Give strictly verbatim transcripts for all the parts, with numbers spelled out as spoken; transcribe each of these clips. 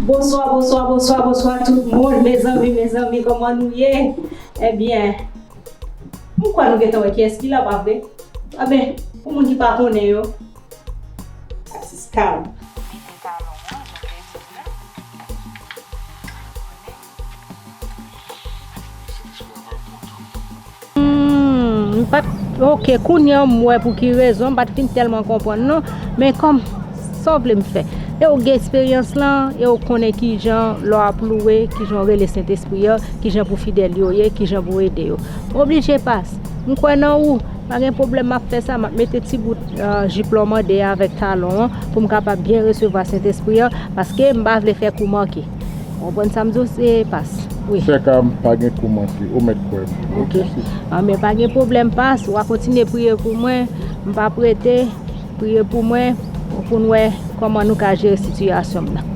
Bonswa, bonswa, bonswa, bonswa tout moun. Mezanmi, mezanmi, kòman nou ye? Ebyen, m kwè nou gentan wè kiyès ki la, pa vre? Ebyen, pou moun ki pa konnen yo, atis Carl. Hmm, m pa t, ok, kounye a m wè pou ki rezon, m pa t fin tèlman konprann non, men kòm, sa w vle m fè? E w gen eksperyans lan, e w konnen kijan lè w ap louwe, kijan w rele Sentespri a, kijan pou fidèl yo ye, kijan pou ede yo. M oblije pas. M kwè nan ou. Pa gen pwoblèm, m ap fè sa, m ap mete ti bout, euh, jip la w mande a avèk talon an pou m kapab byen resevwa Sentespri a, paske m pa vle fè kou manke. Ou konprann sa m di w, se pas. Wi. Sè Carl, pa gen kou manke, ou mèt kwè m. Ok, sis. Anben, pa gen pwoblèm, pas, w a kontinye priye pou mwen, m p ap rete, priye pou mwen, pou n wè kòman nou ka jere sitiyasyon m nan.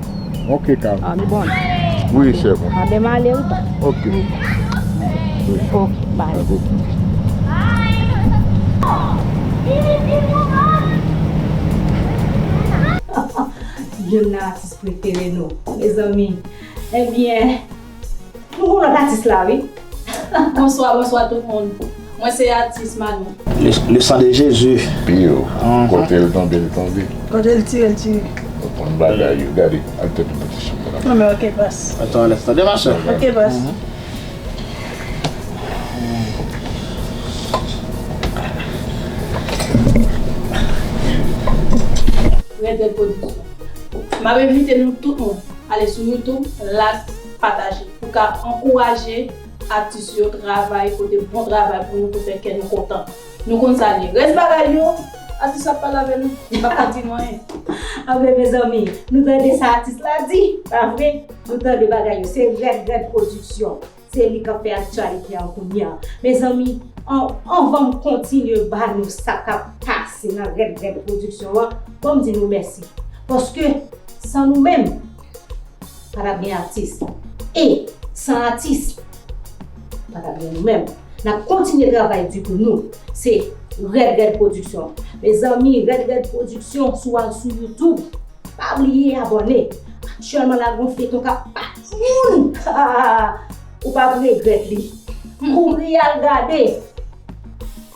Ok, Carl. Anben, bon. Wi, sè mwen. Anben, m ale, wi. Ok. Wi. Ok, bye. Dakò. Youn nan atis prefere nou, mezanmi. Ebyen, nou gon lòt atis la, wi. Bonswa, bonswa tout moun. Mwen se atis Manou. Le, le sang de Jésus. Piyo, kote l tonbe, l tonbe. Kote l tire, l tire. Ou konn bagay yo. Gade, al tèt ou piti chanm la. Non, men ok, pas. Attends un instant, ma soeur. Ok, pas. Red Red Production. M ap envite nou tout moun ale sou YouTube, like, pataje, pou ka ankouraje atis yo travay, pote bon travay pou nou, pou fè kè nou kontan. Nou konn sa l ye. Rès bagay yo, atis ap pale avè nou. M pa ka di nou anyen. Anben, mezanmi, nou tande sa atis la di, pa vre? Nou tande bagay yo. Se Red Red Production. Se li k ap fè aktyalite a kounye a. Mezanmi, an-, anvan m kontinye ba nou sa k ap pase nan Red Red Production an, bon, m di nou mèsi. Paske, san nou menm, pa t ap gen atis. E, san atis, pa t ap gen nou menm. N ap kontinye travay di pou nou. Se Red Red Production. Mezanmi, Red Red Production, si w al sou YouTube, pa bliye abòne. Aktyèlman la, gon feyton k ap bat moun. Ou p ap regrèt li. Kouri al gade.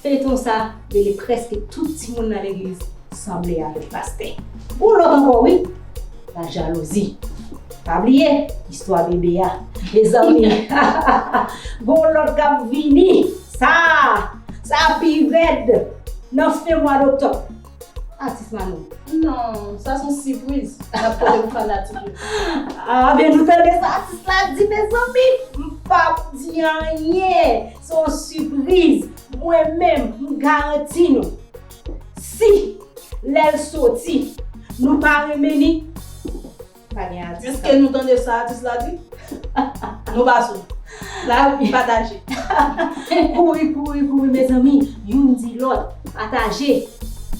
Feyton sa rele Prèske tout timoun nan legliz sanble avèk pastè. Gon lòt ankò, wi. Lajalouzi. Pa bliye istwa bebe a. Mezanmi, gon lòt k ap vini. Sa, sa pi rèd nan fen mwa doktòb. Atis Manou. Non, sa se yon sipriz. N ap pote pou fanatik yo. Ah, men nou tande sa atis la di, mezanmi. M p ap di anyen. Se yon sipriz. Mwen menm, m garanti nou. Si lè l soti, nou pa renmen li, pa gen atis. Èske nou tande sa atis la di? Nou pa sou. Like, pataje. Kouri, kouri, kouri, mezanmi. Youn di lòt. Pataje.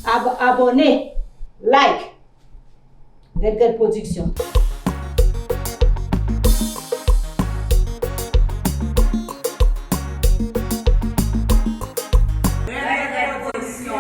Ab-, abòne. Like. Red Red Production.